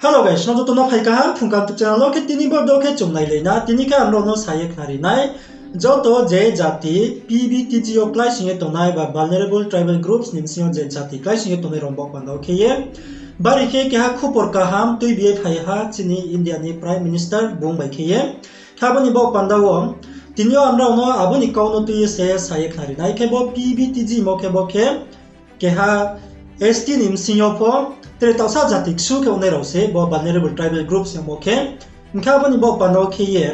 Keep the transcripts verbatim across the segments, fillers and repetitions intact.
Hello guys, nrao joto no phai kaham Phungkam YouTube channel wo. Khe tini bo video khe chung nailai na, tini khe ang nrao no sa ye khnari nai, joto je jati P V T G yo kláising ye tongnai ba vulnerable tribal groups ni bsing yo je jati kláising ye tongnai rao ni baoh panda wo khe ye, bari khe keha khupor kaham tuibi ye phai ha chini India ni Prime Minister bung bai khe ye. Khe abo ni baoh panda wo tini yo ang nrao no abo ni kau no tui ye se sa ye khnari nai. Khe bo P V T G mo khe bo khe keha S T ni bsing yo pho tre taohsa jati ksu khe ongnai rao se bo vulnerable tribal groups yamo khe. Hing khe abo ni baoh panda wo khe ye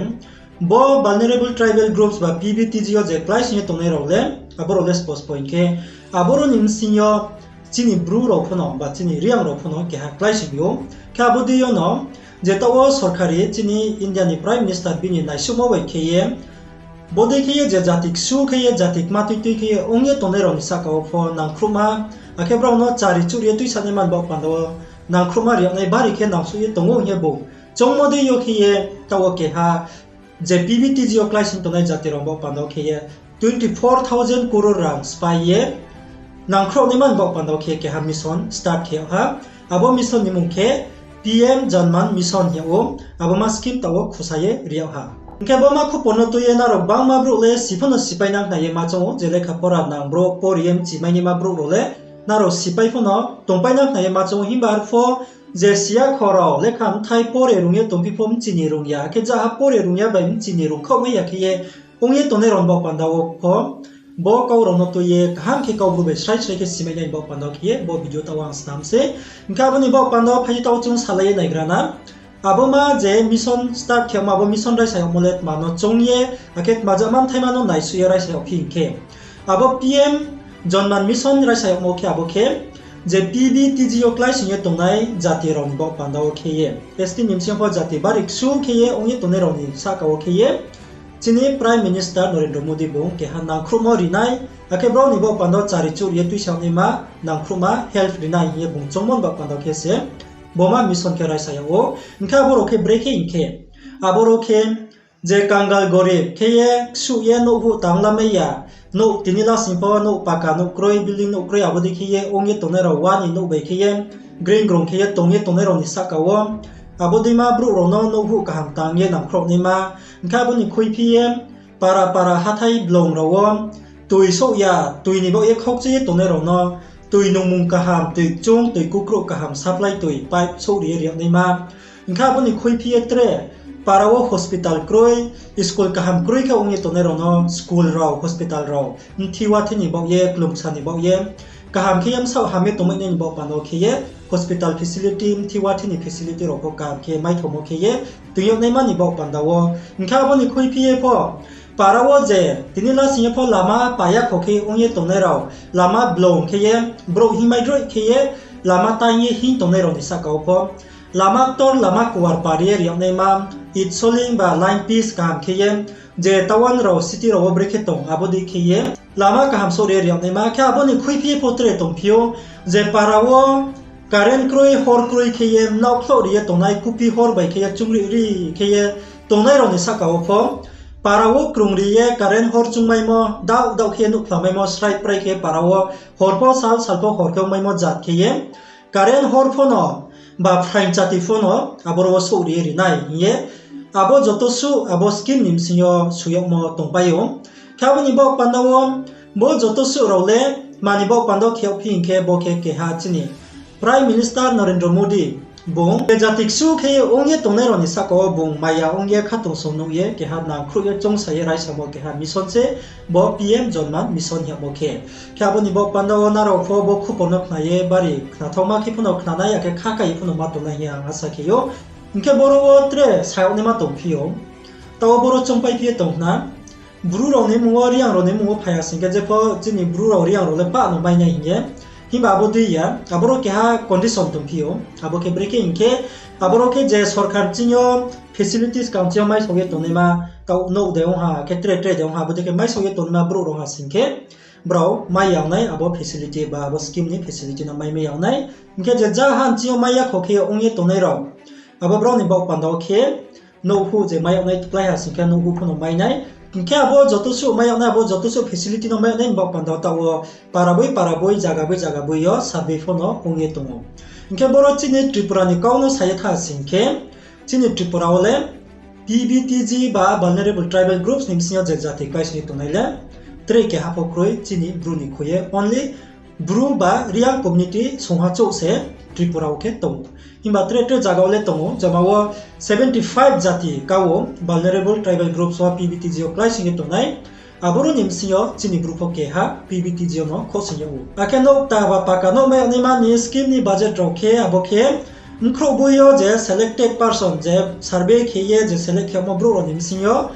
bo vulnerable tribal groups ba P V T G yo je kláising ye tongnai rao le, abo rao le spos point khe, abo rao ni bsing yo chini Bru rao pho no ba chini Reang rao pho no keha kláising ou. Khe abo dei yo no je taoh wo sorkari chini India ni Prime Minister bini naisuhmo bai khe ye, bodei khe ye je jati ksu khe ye jati kma tui tui khe ye ong ye tongnai rao ni sahka wo pho nangkhruhma, akhe brao no chari chuhri ye tuisanaima ni baoh panda wo nangkhruhma ri yag nai, bari khe nangsuh ye tong ou hing ye bung choungmo dei yo khe ye taoh wo keha je P V T G yo kláising tongnai jati rao ni baoh panda wo khe ye twenty four thousand crore rang sphái ye nangkhruhnaima ni baoh panda wo khe keha mission start khe yag ha. Abo mission ni mmung khe P M Jan Man Mission hing yag ou. Abo ma scheme taoh wo khusa ye ri yag ha. Hing khe bo ma khupor no tui ye nrao gbangma brouh le si pho no sipai nang khna ye ma choung ou, je lekha pora nang brouh, pori ye mchi mai naima brouh rao le nrao sipai pho no tongpai nang khna ye ma choung ou, himba arpho je siya kho rao lekha bthai pore rung ye tongphi pho mchini rung ya, akhe jaha pore rung ya bai mchini rung khaohmai ya khe ye ong ye tongnai rao ni baoh panda wo pho bo kau rao no tui ye kaham khe Kaubru bai srai srai khe simai nai ni baoh panda wo khe ye bo video taoh wo ang snam se. Hing khe abo ni baoh panda wo phai ye taoh chung salai ye naigra na. Abo ma je mission start khe yagmo, abo mission raisa yagmo le tma no choung ye, akhe tma jama bthaima no naisuh ye raisa yagphi hing khe, abo P M Jan Man Mission raisa yagmo khe abo khe je P V T G yo kláising ye tongnai jati rao ni baoh panda wo khe ye, S T ni bsing yo pho jati bari ksu khe ye ong ye tongnai rao ni sahka wo khe ye, chini Prime Minister Narendra Modi bung keha nangkhruhmo ri nai, akhe brao ni baoh panda wo chari chuhri ye tuisa naima, nangkhruhma help ri nai hing ye bung choungmo ni baoh panda wo khe se bo ma mission khe raisa yag ou. Hing khe abo rao khe brekhe hing khe, abo rao khe je kangal gorib khe ye ksuh ye nouh huh tang lamai ya, nouh tini lasing pho nouh paka nouh kroi, building nouh kroi, abo dei khe ye ong ye tongnai rao, wa ni nouh bai khe ye gring grong khe ye tong ye tongnai rao ni sahka wo, abo dei ma brouh rao no nouh huh kaham tang ye nangkhruhnaima, hing khe abo ni khuiphi ye para para hathái blong rao wo toi souh ya, toi ni baoh ye khaukchai ye tongnai rao no toi nungmung kaham, toi kchung, toi kukrouh kaham, supply toi pipe souhri ye ri yag naima. Hing khe abo ni khuiphi ye tre para wo hospital kroi, school kaham kroi khe ong ye tongnai rao no school rao, hospital rao mthi wathi ni baoh ye, klumsa ni baoh ye, kaham khe ye bsaoh ham ye tongmai nai ni baoh panda wo khe ye hospital facility, mthi wathi ni facility rao pho kaham khe maithomo khe ye toing yag naima ni baoh panda wo. Hing khe abo ni khuiphi ye pho para wo je tini lasing ye pho lama paya kho khe ong ye tongnai rao, lama blong khe ye, brouh hingmai droih khe ye, lama taing ye hing tongnai rao ni sahka wo pho lama ktor, lama kuar pari ye ri yag naima, it soling ba line piece kaham khe ye, je town rao, city rao wo brekhe tong, abo dei khe ye lama kaham souhri ye ri yag naima. Khe abo ni khuiphi ye pho tre tongphi ou, je para wo current kroi, hor kroi khe ye, mnaoh khlouh ri ye tongnai, kupi hor bai khe ye, chungri ri khe ye tongnai rao ni sahka wo pho para wo krung ri ye current hor chungmaimo, daoh daoh khe ye nouh phlamaimo, srai prai khe para wo hor pho sal, sal pho hor khe ongmaimo jat khe ye, current hor pho no ba phraing chati pho no aboro wo souhri ye ri nai hing ye, abo joto suh abo scheme ni bsing yo soi yagmo tongpai ou. Khe abo ni baoh panda wo bo joto suh rao le tma ni baoh panda wo khe yagphi hing khe, bo khe keha chini Prime Minister Narendra Modi bung je jati ksu khe ye ong ye tongnai rao ni sahka wo bung maya ong ye khatungsung nuh ye keha nangkhruh ye choungsa ye raisamo keha mission se bo P M Jan Man Mission hingmo khe. Khe abo ni baoh panda wo nrao pho bo khupor no khna ye bari khnathaoma khe pho no khna nai, akhe kha kai ye pho no ma tongnai hing ye ang asa khe ou. Hing khe boro wo tre sa yag naima tongphi ou. Taoh wo boro choungpaiphi ye tong khna. Bru rao ni mmung wo, Reang rao ni mmung wo phai ya sing khe, jepho chini Bru rao, Reang rao le pah no mai nai hing ye. Himba abo dei ya, aboro keha condition tongphi ou. Abo khe brekhe hing khe, aboro khe je sorkar ching yo facilities kang ching yo maisao ye tongnaima, taoh nouh de ong ha, khe tre tre de ong ha, abo dei khe maisao ye tongnaima brouh rao ha sing khe, brao mai ya ong nai abo facility ba abo scheme ni facility no mai mai ya ong nai. Hing khe je ja ha ching yo mai ya kho khe ong ye tongnai rao, abo brao ni baoh panda wo khe nouh huh je mai yag nai tuklai ha sing khe nouh huh pho no mai nai. Hing khe abo joto suh mai yag nai, abo joto suh facility no mai yag nai ni baoh panda wo taoh wo para boi para boi, zaga boi zaga boi yo survey pho no ong ye tong ou. Hing khe boro chini Tripura ni kau no sa ye tha sing khe, chini Tripura wo le P V T G ba vulnerable tribal groups ni bsing yo je jati kláising ye tongnai le tre keha pho kroi chini Bru ni khui ye, only Bru ba Reang community sungha chouh se Tripura wo khe tong ou. Himba tre tre zaga wo le tong ou, joma wo seventy five jati ka wo vulnerable tribal groups wo P V T G yo kláising ye tongnai. Aboro ni bsing yo chini Bru pho keha P V T G yo no khosing yag ou. Akhe nouh kta ba paka nouh mai yag naima ni scheme ni budget rao khe abo khe bkhrouh boi yo je selected person je survey khe ye je select khe yagmo brouh rao ni bsing yo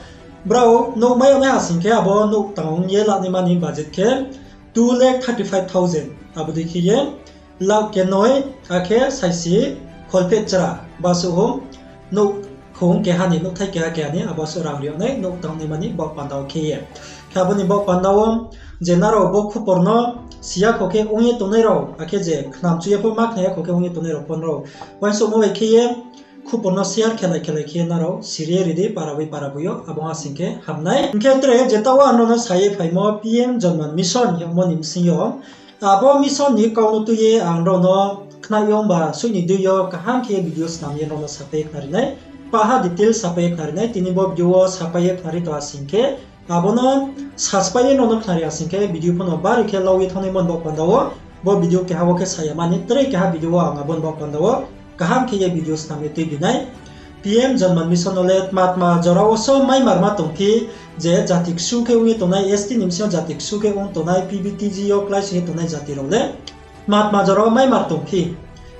brao nouh mai yag nai ha sing khe abo nouh tang ong ye lanaima ni budget khe two lakh thirty five thousand. Abo dei khe ye lakh kenoi, akhe saisi kholpheh chra basuh hou nouh khong keha ni, nouhthai keha keha ni abo suh rang ri yag nai nouh tang naima ni baoh panda wo khe ye. Khe abo ni baoh panda wo je nrao bo khupor no si ya kho khe ong ye tongnai rao, akhe je khnamchu ye pho ma khna ya kho khe ong ye tongnai rao pho nrao uaingsouhmo bai khe ye khupor no share khelai khelai khe nrao siri ye ri di para boi para boi yo, abo ha sing khe ham nai. Hing khe tre je taoh wo ang nrao no sa ye phaimo P M Janman Mission hingmo ni bsing yo, abo mission ni kau no tui ye ang nrao no khnai yong ba suih ni dui yo kaham khe video snam ye nrao no sapai ye khnari nai. Paha detail sapai ye khnari nai, tini bo video wo sapai ye khnari tong ha sing khe, abo no sapai ye nrao no khnari ha sing khe video pho no bari khe lau ye thanngnaimo ni baoh panda wo, bo video keha wo khe sa ya mani tre keha video wo ang abo ni baoh panda wo kaham khe ye video snam ye tuibi nai. P M Janman Mission no le tma tma jora wo so maimarma tongphi, je jati ksu khe ong ye tongnai, S T ni bsing yo jati ksu khe ong tongnai, P V T G yo kláising ye tongnai jati rao le tma tma jora wo maimar tongphi,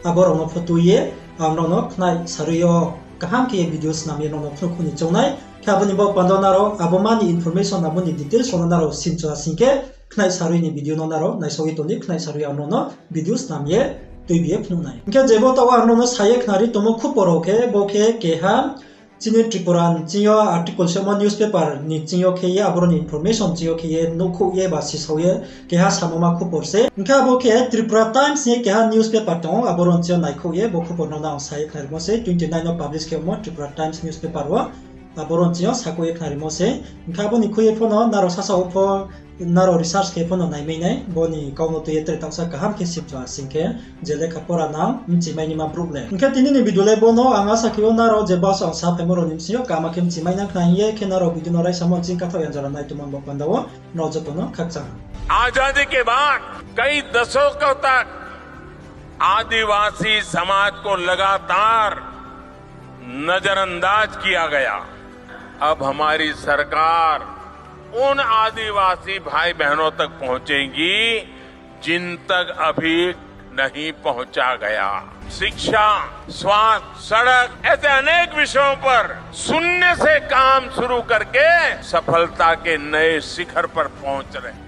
abo rao no pho tui ye ang nrao no khnai sarui yo kaham khe ye video snam ye nrao no phnuh khuh ni choung nai. Khe abo ni baoh panda wo nrao abo ma ni information, abo ni details rao no nrao simchu ha sing khe, khnai sarui ni video no nrao naisao ye tong di, khnai sarui ang nrao no video snam ye tuibi ye phnuh nai. Hing khe je bo taoh wo ang nrao no sa ye khnari tongmo khupor rao khe, bo khe keha chini Tripura ni ching yo article semo newspaper ni ching yo khe ye, aboro ni information ching yo khe ye, nouhkhouh ye ba sisao ye, keha samoma khupor se. Hing khe abo khe Tripura Times ni keha newspaper tong ou, aboro ni ching yo naikhouh ye bo khupor no nang sa ye khnarimo se, twenty nine no publish khe omo Tripura Times newspaper wo. Aboro ni ching yo sakhouh ye khnarimo se. Hing khe abo ni khui ye pho no nrao sasa wo pho nrao research khe pho no naimai nai, bo ni kau no tui ye tre taohsa kaham khe simchu ha sing khe, je lekha pora nang bchimai naima brouh le. Hing khe tini ni video le bo no, ang asa khe ou nrao je basuh ang saphaimo rao ni bsing yo kaham khe bchimai nang khna hing ye, khe nrao video no raisamo ching kathaoh ya jora nai tongmo ni baoh panda wo nrao joto no khakchang ha. आजादी के बाद कई दशकों तक आदिवासी समाज को लगातार नजरअंदाज किया गया। अब हमारी सरकार उन आदिवासी भाई बहनों तक पहुंचेगी जिन तक अभी नहीं पहुंचा गया। शिक्षा, स्वास्थ्य, सड़क, ऐसे अनेक विषयों पर शून्य से काम शुरू करके सफलता के नए शिखर पर पहुंच रहे हैं।